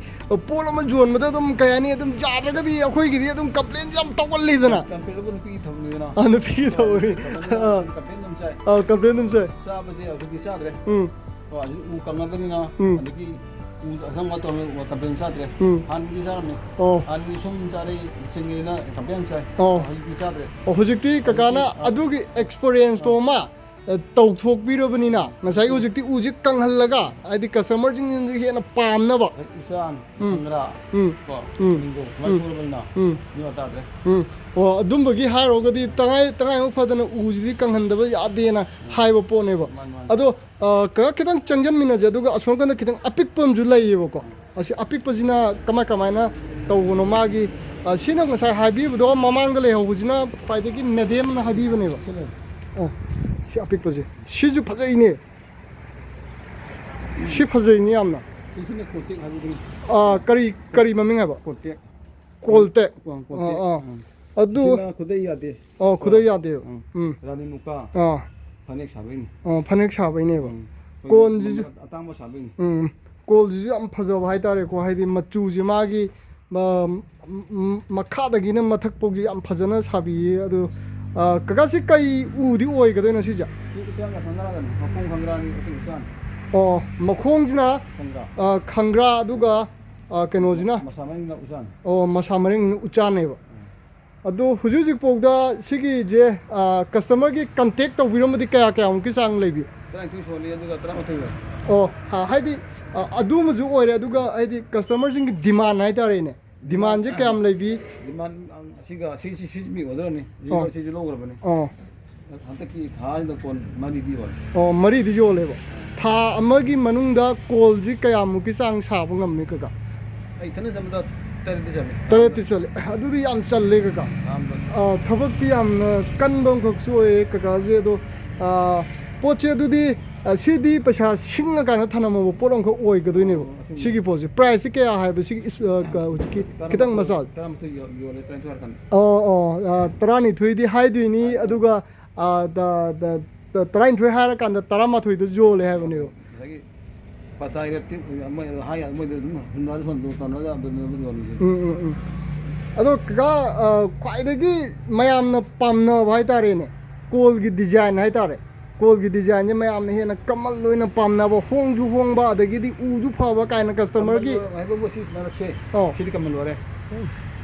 ꯄꯣꯠ ꯑꯃ ꯌꯣꯟꯕꯗ ꯑꯗꯨꯝ ꯀꯩ ꯍꯥꯏꯅꯤ, ꯑꯗꯨꯝ ꯌꯥꯗ꯭ꯔꯒꯗꯤ ꯑꯩꯈꯣꯏꯒꯤꯗꯤ ꯑꯗꯨꯝ ꯀꯝꯄ꯭ꯂꯦꯟ ꯌꯥꯝ ꯇꯧꯒꯜꯂꯤꯗꯅ꯫ ꯀꯝꯄ꯭ꯂꯦꯟ ꯑꯗꯨꯕꯨ ꯅꯨꯄꯤꯒꯤ ꯊꯕꯛꯅꯤꯗꯅ꯫ ꯑꯥ, ꯅꯨꯄꯤꯒꯤ ꯊꯕꯛꯅꯤ꯫ ꯀꯝꯄ꯭ꯂꯦꯟ ꯑꯥ꯫ ꯀꯝꯄ꯭ꯂꯦꯟ ꯑꯗꯨꯝ ꯆꯥꯏ꯫ ꯑꯥ, ꯀꯝꯄ꯭ꯂꯦꯟ ꯑꯗꯨꯝ ꯆꯥꯏ꯫ ꯆꯥꯕꯁꯦ ꯍꯧꯖꯤꯛꯇꯤ ꯆꯥꯗ꯭ꯔꯦ꯫ ꯎꯝ꯫ ꯀꯣ, ꯍꯧꯖꯤꯛ ꯎ ꯀꯪꯉꯕꯅꯤꯅ, ꯎꯝ꯫ ꯑꯗꯒꯤ ꯎ ꯑꯁꯪꯕ ꯇꯧꯔꯝꯃꯤ, ꯀꯝꯄ꯭ꯂꯦꯟ ꯆꯥꯗ꯭ꯔꯦ꯫ ꯎꯝ꯫ ꯍꯥꯟꯅꯗꯤ ꯆꯥꯔꯝꯃꯤ꯫ ꯑꯣ꯫ ꯍꯥꯟꯅꯗꯤ ꯁꯨꯝ ꯆꯥꯔꯛꯏ, ꯆꯤꯡꯉꯦꯅ ꯀꯝꯄ꯭ꯂꯦꯟ ꯆꯥꯏ꯫ ꯑꯣ꯫ ꯍꯧꯖꯤꯛꯇꯤ ꯆꯥꯗ꯭ꯔꯦ꯫ ꯑꯣ, ꯍꯧꯖꯤꯛꯇꯤ ꯀꯀꯥꯅ ꯍꯧꯖꯤꯛꯇꯤ, ꯑꯥ꯫ ꯑꯗꯨꯒꯤ ꯑꯦꯛꯁꯄꯔꯤꯌꯦꯟꯁꯇꯣ ꯑꯃ ꯑ, ꯇꯧꯊꯣꯛꯄꯤꯔꯕꯅꯤꯅ, ꯉꯁꯥꯏꯒꯤ ꯍꯧꯖꯤꯛꯇꯤ ꯎꯁꯤ ꯀꯪꯍꯜꯂꯒ, ꯍꯥꯏꯗꯤ ꯀꯁꯇꯃꯔꯁꯤꯡꯁꯤꯅꯁꯨ ꯍꯦꯟꯅ ꯄꯥꯝꯅꯕ꯫ ꯎꯆꯥꯟ, ꯎꯝ꯫ ꯈꯪꯒ꯭ꯔꯥ, ꯎꯝ꯫ ꯀꯣ, ꯎꯝ꯫ ꯂꯤꯡꯒꯣ, ꯁꯨꯃꯥꯏꯅ ꯎꯝ꯫ ꯁꯨꯔꯕꯅꯤꯅ, ꯎꯝ꯫ ꯃꯤ ꯋꯥ ꯇꯥꯗ꯭ꯔꯦ꯫ ꯎꯝ꯫ ꯑꯣ, ꯑꯗꯨꯝꯕꯒꯤ ꯍꯥꯏꯔꯨꯔꯒꯗꯤ ꯇꯉꯥꯏ-, ꯇꯉꯥꯏꯐꯗꯅ ꯎꯁꯤꯗꯤ ꯀꯪꯍꯟꯗꯕ ꯌꯥꯗꯦꯅ ꯍꯥꯏꯕ ꯄꯣꯠꯅꯦꯕ꯫ ꯃꯥꯅꯤ, ꯃꯥꯅꯤ꯫ ꯑꯗꯣ, ꯑ, ꯀꯀꯥ ꯈꯤꯇꯪ ꯆꯪꯁꯤꯟꯃꯤꯟꯅꯁꯦ, ꯑꯗꯨꯒ ꯑꯁꯣꯝ ꯀꯥꯟꯗ ꯈꯤꯇꯪ ꯑꯄꯤꯛꯄ ꯑꯃꯁꯨ ꯂꯩꯌꯦꯕꯀꯣ꯫ ꯑꯁꯤ ꯑꯄꯤꯛꯄꯁꯤꯅ ꯀꯃꯥꯏ ꯀꯃꯥꯏꯅ ꯇꯧꯕꯅꯣ? ꯃꯥꯒꯤ, ꯑ, ꯁꯤꯅ ꯉꯁꯥꯏ ꯍꯥꯏꯕꯤꯕꯗꯣ ꯃꯃꯥꯡꯗ ꯂꯩꯍꯧꯕꯁꯤꯅ ꯈ꯭ꯋꯥꯏꯗꯒꯤ ꯃꯦꯗꯤꯌꯝꯅ ꯍꯥꯏꯕꯤꯕꯅꯦꯕ꯫ ꯁꯤ ꯂꯩ꯫ ꯑꯣ, ꯁꯤ ꯑꯄꯤꯛꯄꯁꯦ꯫ ꯁꯤꯁꯨ ꯐꯖꯩꯅꯦ꯫ ꯁꯤ ꯐꯖꯩꯅꯦ ꯌꯥꯝꯅ꯫ ꯁꯤꯁꯤꯅ ꯀꯣꯟꯇꯦꯛ ꯍꯥꯏꯕꯗꯨꯅꯤ꯫ ꯑ, ꯀꯔꯤ, ꯀꯔꯤ ꯃꯃꯤꯡ ꯍꯥꯏꯕ? ꯀꯣꯟꯇꯦꯛ꯫ ꯀꯣꯜꯇꯦꯛ꯫ ꯀꯣꯟ-, ꯀꯣꯟꯇꯦꯛ꯫ ꯑꯥ, ꯑꯥ꯫ ꯎꯝ꯫ ꯑꯗꯨ ꯁꯤꯅ ꯈꯨꯗꯩ ꯌꯥꯗꯦ꯫ ꯑꯣ, ꯈꯨꯗꯩ ꯀꯣ꯫ ꯌꯥꯗꯦꯕ꯫ ꯎꯝ꯫ ꯎꯝ꯫ ꯔꯥꯅꯤ ꯃꯨꯀꯥ꯫ ꯑꯥ꯫ ꯐꯅꯦꯛ ꯁꯥꯕꯩꯅꯤ꯫ ꯑꯣ, ꯐꯅꯦꯛ ꯁꯥꯕꯩꯅꯦꯕ꯫ ꯎꯝ꯫ ꯑꯩꯈꯣꯏꯒꯤ ꯀꯣꯟꯁꯤꯁꯨ ꯃꯃꯜ ꯑꯇꯥꯡꯕ ꯁꯥꯕꯩꯅꯤ꯫ ꯎꯝ꯫ ꯀꯣꯜꯁꯤꯁꯨ ꯌꯥꯝ ꯐꯖꯕ ꯍꯥꯏꯇꯥꯔꯦꯀꯣ, ꯍꯥꯏꯗꯤ ꯃꯆꯨꯁꯦ ꯃꯥꯒꯤ ꯃ-, ꯃ-, ꯃꯈꯥꯗꯒꯤꯅ ꯃꯊꯛ ꯐꯥꯎꯁꯦ ꯌꯥꯝ ꯐꯖꯅ ꯁꯥꯕꯤꯌꯦ꯫ ꯑꯗꯨ, ꯑ, ꯀꯀꯥ, ꯁꯤ ꯀꯩ ꯎꯗꯤ ꯑꯣꯏꯒꯗꯣꯏꯅꯣ ꯁꯤꯁꯦ? ꯁꯤ ꯎꯆꯥꯟꯒ ꯈꯪꯒ꯭ꯔꯥꯒꯅꯤ꯫ ꯃꯈꯣꯡ ꯈꯪꯒ꯭ꯔꯥꯅꯤ, ꯎꯇꯤ ꯎꯆꯥꯟ꯫ ꯑꯣ, ꯃꯈꯣꯡꯁꯤꯅ, ꯈꯪꯒ꯭ꯔꯥ꯫ ꯑ, ꯈꯪꯒ꯭ꯔꯥ, ꯑꯗꯨꯒ, ꯑ, ꯀꯩꯅꯣꯁꯤꯅ? ꯃꯁꯥ ꯃꯔꯤꯡꯅ ꯎꯆꯥꯟ꯫ ꯑꯣ, ꯃꯁꯥ ꯃꯔꯤꯡꯅ ꯎꯆꯥꯟꯅꯦꯕ꯫ ꯎꯝ꯫ ꯑꯗꯣ ꯍꯧꯖꯤꯛ ꯍꯧꯖꯤꯛ ꯐꯥꯎꯗ ꯁꯤꯒꯤꯁꯦ, ꯑ, customerꯒꯤ contact ꯇꯧꯕꯤꯔꯝꯕꯗꯤ ꯀꯌꯥ ꯀꯌꯥꯃꯨꯛꯀꯤ ꯆꯥꯡ ꯂꯩꯕꯤ? ꯇꯔꯥꯅꯤꯊꯣꯏ ꯁꯣꯜꯂꯤ, ꯑꯗꯨꯒ ꯇꯔꯥꯃꯥꯊꯣꯏ ꯌꯧꯔꯦ꯫ ꯑꯣ, ꯍꯥ, ꯍꯥꯏꯗꯤ, ꯑ, ꯑꯗꯨꯃꯁꯨ ꯑꯣꯏꯔꯦ, ꯑꯗꯨꯒ ꯍꯥꯏꯗꯤ customerꯁꯤꯡꯒꯤ demand ꯍꯥꯏꯇꯥꯔꯦꯅꯦ꯫ Demandꯁꯦ ꯀꯌꯥꯝ ꯂꯩꯕꯤ? Demand, ꯑ, ꯑꯁꯤꯒ, ꯁꯤ, ꯁꯤ, ꯁꯤ ꯃꯤ orderꯅꯤ꯫ ꯑꯣ꯫ ꯁꯤꯁꯨ ꯂꯧꯈ꯭ꯔꯕꯅꯤ꯫ ꯑꯣ꯫ ꯍꯟꯗꯛꯀꯤ ꯊꯥꯁꯤꯗ ꯀꯣꯟ ꯃꯔꯤꯗꯤ ꯌꯣꯜꯂꯦ꯫ ꯑꯣ, ꯃꯔꯤꯗꯤ ꯌꯣꯜꯂꯦꯕ꯫ ꯊꯥ ꯑꯃꯒꯤ ꯃꯅꯨꯡꯗ ꯀꯣꯜꯁꯤ ꯀꯌꯥꯃꯨꯛꯀꯤ ꯆꯥꯡ ꯁꯥꯕ ꯉꯝꯃꯤ, ꯀꯀꯥ? ꯑꯩ ꯏꯊꯟꯗ ꯆꯠꯄꯗ ꯇꯔꯦꯠꯇꯤ ꯆꯠꯂꯦ꯫ ꯇꯔꯦꯠꯇꯤ ꯆꯠꯂꯦ꯫ ꯑꯗꯨꯗꯤ ꯌꯥꯝ ꯆꯜꯂꯦ, ꯀꯀꯥ꯫ ꯌꯥꯝ ꯆꯜꯂꯦ꯫ ꯑ, ꯊꯕꯛꯇꯤ ꯌꯥꯝꯅ ꯀꯟꯕ ꯑꯃꯈꯛꯁꯨ ꯑꯣꯏꯌꯦ, ꯀꯀꯥꯁꯦ꯫ ꯑꯗꯣ, ꯑ, ꯄꯣꯠꯁꯦ ꯑꯗꯨꯗꯤ, ꯑ, ꯁꯤꯗꯤ ꯄꯩꯁꯥ ꯁꯤꯡꯉꯀꯥꯟꯗ ꯊꯅꯝꯃꯕ ꯄꯣꯠ ꯑꯃꯈꯛ ꯑꯣꯏꯒꯗꯣꯏꯅꯦꯕ꯫ ꯑꯣ, ꯑꯁꯤꯅꯤ꯫ ꯁꯤꯒꯤ ꯄꯣꯠꯁꯦ꯫ Priceꯁꯤ ꯀꯌꯥ ꯍꯥꯏꯕ ꯁꯤꯒꯤ ꯏꯁ-, ꯑ, ꯀ-, ꯍꯧꯖꯤꯛꯀꯤ ꯈꯤꯇꯪ ꯇꯔꯥꯃꯥꯊꯣꯏ, ꯃꯆꯥ? ꯇꯔꯥꯃꯥꯊꯣꯏ ꯌꯣ-, ꯌꯣꯜꯂꯦ, ꯇꯔꯥꯅꯤꯊꯣꯏ ꯍꯥꯏꯔꯀꯥꯟꯗ꯫ ꯑꯣ, ꯑꯣ, ꯑ, ꯇꯔꯥꯅꯤꯊꯣꯏꯗꯤ ꯍꯥꯏꯗꯣꯏꯅꯤ, ꯍꯥꯏꯗꯣꯏꯅꯤ꯫ ꯑꯗꯨꯒ, ꯑ, ꯇ-, ꯇ-, ꯇ-, ꯇꯔꯥꯅꯤꯊꯣꯏ ꯍꯥꯏꯔꯀꯥꯟꯗ ꯇꯔꯥꯃꯥꯊꯣꯏꯗ ꯌꯣꯜꯂꯦ ꯍꯥꯏꯕꯅꯦꯕ꯫ ꯉꯁꯥꯏꯒꯤ ꯄꯇꯥ ꯔꯦꯠꯇꯤ ꯃꯣꯏ ꯍꯥꯏ, ꯃꯣꯏꯗ ꯑꯗꯨꯝ ꯍꯨꯟꯅꯔ ꯁꯣꯟ ꯑꯗꯨꯝ ꯇꯧꯅꯔꯒ ꯑꯗꯨꯝ ꯌꯣꯜꯂꯤꯁꯦ꯫ ꯎꯝ, ꯎꯝ, ꯎꯝ꯫ ꯑꯗꯣ ꯀꯀꯥ, ꯑ, ꯈ꯭ꯋꯥꯏꯗꯒꯤ ꯃꯌꯥꯝꯅ ꯄꯥꯝꯅꯕ ꯍꯥꯏꯇꯥꯔꯦꯅꯦ, ꯀꯣꯜꯒꯤ design ꯍꯥꯏꯇꯥꯔꯦ, ꯀꯣꯜꯒꯤ designꯁꯦ ꯃꯌꯥꯝꯅ ꯍꯦꯟꯅ ꯀꯃꯜ ꯑꯣꯏꯅ ꯄꯥꯝꯅꯕ, ꯍꯣꯡꯁꯨ ꯍꯣꯡꯕ, ꯑꯗꯒꯤꯗꯤ ꯎꯁꯨ ꯐꯕ ꯀꯥꯏꯅ customerꯒꯤ꯫ ꯀꯃꯜ ꯑꯣꯏ-, ꯍꯥꯏꯕꯕꯨ ꯁꯤ ꯃꯔꯛꯁꯦ, ꯑꯧ꯫ ꯁꯤꯗꯤ ꯀꯃꯜ ꯑꯣꯏꯔꯦ꯫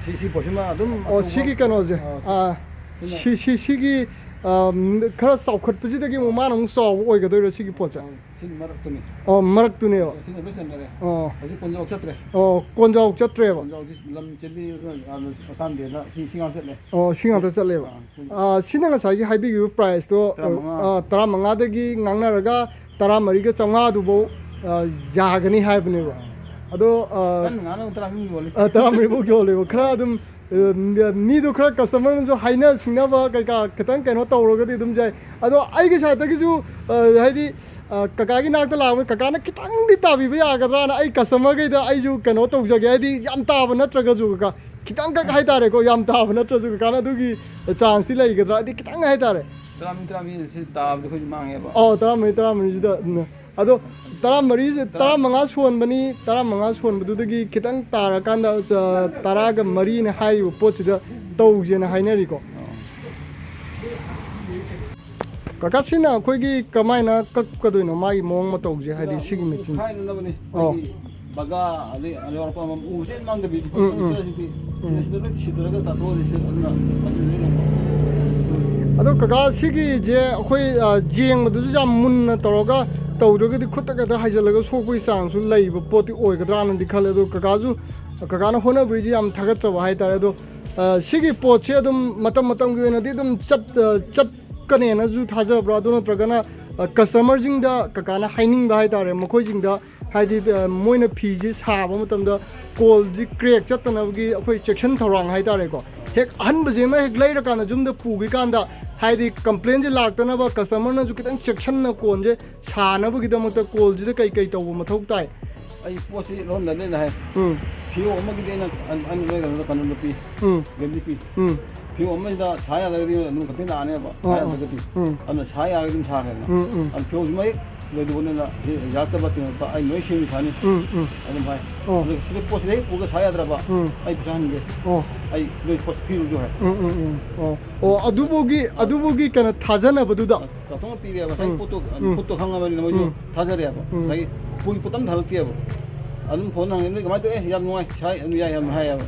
ꯁꯤ, ꯁꯤ ꯄꯣꯠꯁꯤꯃ ꯑꯗꯨꯝ ꯑꯣ, ꯑꯆꯧꯕ, ꯁꯤꯒꯤ ꯀꯩꯅꯣꯁꯦ, ꯑ, ꯁꯤ, ꯑꯥ, ꯁꯤꯅ ꯁꯤ, ꯁꯤ, ꯁꯤꯒꯤ, ꯑ, ꯈꯔ ꯆꯥꯎꯈꯠꯄꯁꯤꯗꯒꯤ ꯑꯃꯨꯛ ꯃꯥꯅ ꯑꯃꯨꯛ ꯆꯥꯎꯕ ꯑꯣꯏꯒꯗꯣꯏꯔꯣ ꯁꯤꯒꯤ ꯄꯣꯠꯁꯦ? ꯑ, ꯁꯤꯅ ꯃꯔꯛꯇꯨꯅꯤ꯫ ꯑꯣ, ꯃꯔꯛꯇꯨꯅꯦꯕ꯫ ꯁꯤꯅ ꯂꯣꯏ ꯆꯟꯅꯔꯦ꯫ ꯑꯣ꯫ ꯍꯧꯖꯤꯛ ꯀꯣꯟꯖꯥꯎ ꯆꯠꯇ꯭ꯔꯦ꯫ ꯑꯣ, ꯀꯣꯟꯖꯥꯎ ꯆꯠꯇ꯭ꯔꯦꯕ꯫ ꯀꯣꯟꯖꯥꯎꯁꯤ ꯂꯝ ꯆꯦꯜꯂꯤ, ꯑ, ꯀꯥꯟꯗꯦꯅ ꯁꯤ, ꯁꯤ ꯉꯥꯛ ꯆꯠꯂꯦ꯫ ꯑꯣ, ꯁꯤ ꯉꯥꯛꯇ ꯆꯠꯂꯦꯕ꯫ ꯑꯥ꯫ ꯑꯥ, ꯁꯤꯅ ꯉꯁꯥꯏꯒꯤ ꯍꯥꯏꯕꯤꯈꯤꯕ priceꯇꯣ, ꯇꯔꯥꯃꯉꯥ꯫ ꯑꯥ, ꯇꯔꯥꯃꯉꯥꯗꯒꯤ ꯉꯥꯡꯅꯔꯒ ꯇꯔꯥꯃꯔꯤꯒ ꯆꯥꯝꯃꯉꯥꯗꯨꯐꯥꯎ, ꯑꯥ, ꯌꯥꯒꯅꯤ ꯍꯥꯏꯕꯅꯦꯕ꯫ ꯑꯥ꯫ ꯑꯗꯣ, ꯑꯥ, ꯀꯟꯅ ꯉꯥꯡꯅꯕ ꯇꯔꯥꯃꯔꯤ ꯌꯣꯜꯂꯤ꯫ ꯑꯥ, ꯇꯔꯥꯃꯔꯤꯐꯥꯎ ꯌꯣꯜꯂꯦꯕ꯫ ꯈꯔ ꯑꯗꯨꯝ, ꯑꯥ, ꯃꯤꯗꯣ ꯈꯔ customerꯅꯁꯨ ꯍꯥꯏꯅ ꯁꯤꯡꯅꯕ ꯀꯩꯀꯥ ꯈꯤꯇꯪ ꯀꯩꯅꯣ ꯇꯧꯔꯒꯗꯤ ꯑꯗꯨꯝ ꯌꯥꯏ꯫ ꯑꯗꯣ ꯑꯩꯒꯤ sideꯇꯒꯤꯁꯨ, ꯑꯥ, ꯍꯥꯏꯗꯤ, ꯑꯥ, ꯀꯀꯥꯒꯤ ꯅꯥꯛꯇ ꯂꯥꯛꯄ ꯀꯀꯥꯅ ꯈꯤꯇꯪꯗꯤ ꯇꯥꯕꯤꯕ ꯌꯥꯒꯗ꯭ꯔꯥꯅ ꯑꯩ customerꯈꯩꯗ ꯑꯩꯁꯨ ꯀꯩꯅꯣ ꯇꯧꯖꯒꯦ꯫ ꯍꯥꯏꯗꯤ ꯌꯥꯝ ꯇꯥꯕ ꯅꯠꯇ꯭ꯔꯒꯁꯨ ꯀꯀꯥ, ꯈꯤꯇꯪꯈꯛ ꯍꯥꯏꯇꯥꯔꯦꯀꯣ, ꯌꯥꯝ ꯇꯥꯕ ꯅꯠꯇ꯭ꯔꯁꯨ ꯀꯀꯥꯅ ꯑꯗꯨꯒꯤ chanceꯇꯤ ꯂꯩꯒꯗ꯭ꯔꯥ? ꯍꯥꯏꯗꯤ ꯈꯤꯇꯪ ꯍꯥꯏꯇꯥꯔꯦ꯫ ꯇꯔꯥꯃꯔꯤ, ꯇꯔꯥꯃꯔꯤ ꯁꯤ ꯇꯥꯕꯗ ꯑꯩꯈꯣꯏꯁꯨ ꯃꯥꯡꯉꯦꯕ꯫ ꯑꯧ, ꯇꯔꯥꯃꯔꯤ, ꯇꯔꯥꯃꯔꯤꯁꯤꯗ, ꯎꯝ, ꯑꯗꯣ ꯇꯔꯥꯃꯔꯤꯁꯦ, ꯇꯔꯥꯃꯉꯥ ꯁꯣꯟꯕꯅꯤ, ꯇꯔꯥꯃꯉꯥ ꯁꯣꯟꯕꯗꯨꯗꯒꯤ ꯈꯤꯇꯪ ꯇꯥꯔꯀꯥꯟꯗ, ꯑ, ꯇꯔꯥꯒ ꯃꯔꯤꯅ ꯍꯥꯏꯔꯤꯕ ꯄꯣꯠꯁꯤꯗ ꯇꯧꯁꯦꯅ ꯍꯥꯏꯅꯔꯤꯀꯣ꯫ ꯑꯣ꯫ ꯀꯀꯥ, ꯁꯤꯅ ꯑꯩꯈꯣꯏꯒꯤ ꯀꯃꯥꯏꯅ ꯀꯛꯀꯗꯣꯏꯅꯣ, ꯃꯥꯒꯤ ꯃꯑꯣꯡ ꯃꯇꯧꯁꯦ, ꯍꯥꯏꯗꯤ ꯁꯤꯒꯤ ꯃꯦꯆꯤꯟ? ꯈꯥꯏꯅꯅꯕꯅꯦ꯫ ꯑꯣ꯫ ꯑꯩꯈꯣꯏꯒꯤ ꯕꯒꯥ ꯑꯗꯩ ꯌꯥꯎꯔꯛꯄ ꯑꯃ ꯎ ꯆꯦꯟ ꯃꯥꯡꯗꯕꯤꯗꯣ꯫ ꯎꯝ, ꯎꯝ꯫ ꯁꯤꯗ ꯁꯤꯗꯤ ꯁꯤꯗ ꯁꯤꯗ ꯂꯣꯏ ꯁꯤꯗꯔꯒ ꯇꯥꯊꯣꯛꯑꯗꯤ ꯁꯤ ꯑꯗꯨꯅ ꯑꯁꯤꯗ ꯂꯣꯏ ꯂꯩꯕ꯫ ꯑꯗꯣ ꯀꯀꯥ, ꯁꯤꯒꯤꯁꯦ ꯑꯩꯈꯣꯏ, ꯑ, ꯌꯦꯡꯕꯗꯁꯨ ꯌꯥꯝ ꯃꯨꯟꯅ ꯇꯧꯔꯒ ꯇꯧꯗ꯭ꯔꯒꯗꯤ ꯈꯨꯠꯇ ꯈꯛꯇ ꯍꯥꯏꯖꯤꯜꯂꯒ ꯁꯣꯛꯄꯒꯤ ꯆꯥꯡꯁꯨ ꯂꯩꯕ ꯄꯣꯠꯇꯤ ꯑꯣꯏꯒꯗ꯭ꯔꯥꯅꯗꯤ ꯈꯜꯂꯦ꯫ ꯑꯗꯣ ꯀꯀꯥꯁꯨ, ꯀꯀꯥꯅ ꯍꯣꯠꯅꯕꯤꯔꯤꯁꯦ ꯌꯥꯝ ꯊꯥꯒꯠꯆꯕ ꯍꯥꯏꯇꯥꯔꯦ꯫ ꯑꯗꯣ, ꯑ, ꯁꯤꯒꯤ ꯄꯣꯠꯁꯦ ꯑꯗꯨꯝ ꯃꯇꯝ ꯃꯇꯝꯒꯤ ꯑꯣꯏꯅꯗꯤ ꯑꯗꯨꯝ ꯆꯠ-, ꯑ, ꯆꯠꯀꯅꯦꯅꯁꯨ ꯊꯥꯖꯕ꯭ꯔꯥ? ꯑꯗꯨ ꯅꯠꯇ꯭ꯔꯒꯅ, ꯑ, ꯀꯁꯇꯃꯔꯁꯤꯡꯗ ꯀꯀꯥꯅ ꯍꯥꯏꯅꯤꯡꯕ ꯍꯥꯏꯇꯥꯔꯦ, ꯃꯈꯣꯏꯁꯤꯡꯗ ꯍꯥꯏꯗꯤ, ꯑ, ꯃꯣꯏꯅ ꯐꯤꯁꯤ ꯁꯥꯕ ꯃꯇꯝꯗ ꯀꯣꯜꯁꯤ ꯀ꯭ꯔꯦꯛ ꯆꯠꯇꯅꯕꯒꯤ ꯑꯩꯈꯣꯏ ꯆꯦꯛꯁꯤꯟ ꯊꯧꯔꯥꯡ ꯍꯥꯏꯇꯥꯔꯦꯀꯣ꯫ ꯍꯦꯛ ꯑꯍꯟꯕꯁꯤꯃ ꯍꯦꯛ ꯂꯩꯔꯀꯥꯟꯗ ꯌꯨꯝꯗ ꯄꯨꯈꯤꯀꯥꯟꯗ ꯍꯥꯏꯗꯤ ꯀꯝꯄ꯭ꯂꯦꯟꯁꯦ ꯂꯥꯛꯇꯅꯕ ꯀꯁꯇꯃꯔꯅꯁꯨ ꯈꯤꯇꯪ ꯆꯦꯛꯁꯤꯟꯅ ꯀꯣꯟꯁꯦ ꯁꯥꯅꯕꯒꯤꯗꯃꯛꯇ ꯀꯣꯜꯁꯤꯗ ꯀꯩ ꯀꯩ ꯇꯧꯕ ꯃꯊꯧ ꯇꯥꯏ? ꯑꯩ ꯄꯣꯠꯁꯤ ꯂꯣꯟꯗꯅꯦꯅ ꯍꯥꯏ꯫ ꯎꯝ, ꯐꯤꯌꯣ ꯑꯃꯒꯤꯗꯤ ꯑꯩꯅ ꯑꯩꯅ ꯅꯣꯏ ꯀꯩꯅꯣꯗ ꯀꯩꯅꯣꯗ ꯄꯤ꯫ ꯎꯝ, ꯒꯦꯔꯦꯟꯇꯤ ꯄꯤ꯫ ꯎꯝ, ꯐꯤꯌꯣ ꯑꯃꯁꯤꯗ ꯁꯥ ꯌꯥꯗ꯭ꯔꯒꯗꯤ ꯑꯗꯨꯝ ꯀꯝꯄ꯭ꯂꯦꯟ ꯂꯥꯛꯑꯅꯦꯕ꯫ ꯑꯣ, ꯁꯥ ꯑꯣ꯫ ꯌꯥꯗ꯭ꯔꯒꯗꯤ꯫ ꯎꯝ꯫ ꯑꯗꯨꯅ ꯁꯥ ꯌꯥꯔꯒꯗꯤ ꯑꯗꯨꯝ ꯁꯥꯈ꯭ꯔꯦꯗꯅ꯫ ꯎꯝ, ꯎꯝ꯫ ꯑꯗꯨ ꯐꯤꯌꯣꯁꯤ ꯃꯌꯦꯛ ꯂꯩꯗꯧꯕꯅꯤꯅ ꯁꯤ ꯌꯥꯔꯛꯇꯕ ꯆꯤꯡꯉꯛꯄ ꯑꯩ ꯂꯣꯏ ꯁꯦꯝꯃꯤ ꯁꯥꯅꯤ꯫ ꯎꯝ, ꯎꯝ꯫ ꯑꯗꯨꯝ ꯍꯥꯏ꯫ ꯑꯣ꯫ ꯑꯗꯨ ꯁꯤꯗ ꯄꯣꯠꯁꯤꯗ ꯍꯦꯛ ꯄꯨꯔꯒ ꯁꯥ ꯌꯥꯗ꯭ꯔꯕ ꯎꯝ꯫ ꯑꯩ ꯄꯩꯁꯥ ꯍꯟꯒꯦ꯫ ꯑꯣ꯫ ꯑꯩ ꯅꯣꯏ ꯄꯣꯠꯁꯤ ꯄꯤꯔꯨꯁꯨ ꯍꯥꯏ꯫ ꯎꯝ, ꯎꯝ, ꯎꯝ꯫ ꯑꯣ, ꯑꯣ, ꯑꯗꯨꯕꯨꯒꯤ, ꯑꯗꯨꯕꯨꯒꯤ ꯀꯩꯅꯣ ꯊꯥꯖꯅꯕꯗꯨꯗ꯫ ꯆꯥꯎꯊꯣꯛꯅ ꯄꯤꯔꯦꯕ ꯉꯁꯥꯏ ꯎꯝ꯫ ꯄꯣꯠꯇꯣ ꯎꯝ꯫ ꯈꯨꯠꯇꯣ ꯈꯪꯉꯕꯅꯤꯅ ꯃꯣꯏꯁꯨ ꯎꯝ꯫ ꯊꯥꯖꯔꯦꯕ꯫ ꯎꯝ꯫ ꯉꯁꯥꯏꯒꯤ ꯄꯨꯒꯤ ꯄꯣꯠ ꯑꯝꯇ ꯍꯜꯂꯛꯇꯦꯕ꯫ ꯑꯗꯨꯝ ꯐꯣꯟ ꯍꯪꯉꯦ, "ꯅꯣꯏ ꯀꯃꯥꯏꯅ ꯇꯧꯋꯦ? ꯌꯥꯝ ꯅꯨꯡꯉꯥꯏ, ꯁꯥꯏ ꯑꯗꯨꯝ ꯌꯥꯏ, ꯌꯥꯝ ꯍꯥꯏꯌꯦꯕ"꯫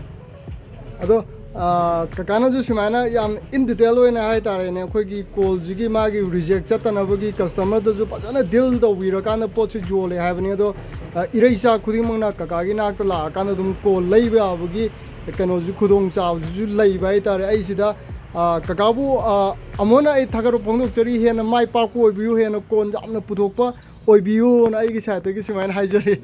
ꯑꯗꯣ, ꯑ, ꯀꯀꯥꯅꯁꯨ ꯁꯨꯃꯥꯏꯅ ꯌꯥꯝ in detail ꯑꯣꯏꯅ ꯍꯥꯏꯇꯥꯔꯦꯅꯦ, ꯑꯩꯈꯣꯏꯒꯤ ꯀꯣꯜꯁꯤꯒꯤ ꯃꯥꯒꯤ ꯔꯤꯖꯦꯛ ꯆꯠꯇꯅꯕꯒꯤ ꯀꯁꯇꯃꯔꯗꯁꯨ ꯐꯖꯅ ꯗꯤꯜ ꯇꯧꯕꯤꯔꯀꯥꯟꯗ ꯄꯣꯠꯁꯤ ꯌꯣꯜꯂꯦ ꯍꯥꯏꯕꯅꯤ꯫ ꯑꯗꯣ, ꯑ, ꯏꯔꯩꯆꯥ ꯈꯨꯗꯤꯡꯃꯛꯅ ꯀꯀꯥꯒꯤ ꯅꯥꯛꯇ ꯂꯥꯛꯑꯀꯥꯟꯗ ꯑꯗꯨꯝ ꯀꯣꯜ ꯂꯩꯕ ꯌꯥꯕꯒꯤ ꯀꯩꯅꯣꯁꯨ, ꯈꯨꯗꯣꯡꯆꯥꯕꯗꯨꯁꯨ ꯂꯩꯕ ꯍꯥꯏꯇꯥꯔꯦ꯫ ꯑꯩ ꯁꯤꯗ, ꯑ, ꯀꯀꯥꯕꯨ, ꯑ, ꯑꯃꯨꯛ ꯍꯟꯅ ꯑꯩ ꯊꯥꯒꯠꯄ ꯐꯣꯡꯗꯣꯛꯆꯔꯤ, ꯍꯦꯟꯅ ꯃꯥꯏ ꯄꯥꯛꯄ ꯑꯣꯏꯕꯤꯌꯨ, ꯍꯦꯟꯅ ꯀꯣꯟ ꯌꯥꯝꯅ ꯄꯨꯊꯣꯛꯄ ꯑꯣꯏꯕꯤꯌꯨꯅ ꯑꯩꯒꯤ ꯁꯥꯏꯠꯇꯒꯤ ꯁꯨꯃꯥꯏꯅ ꯍꯥꯏꯖꯔꯤ꯫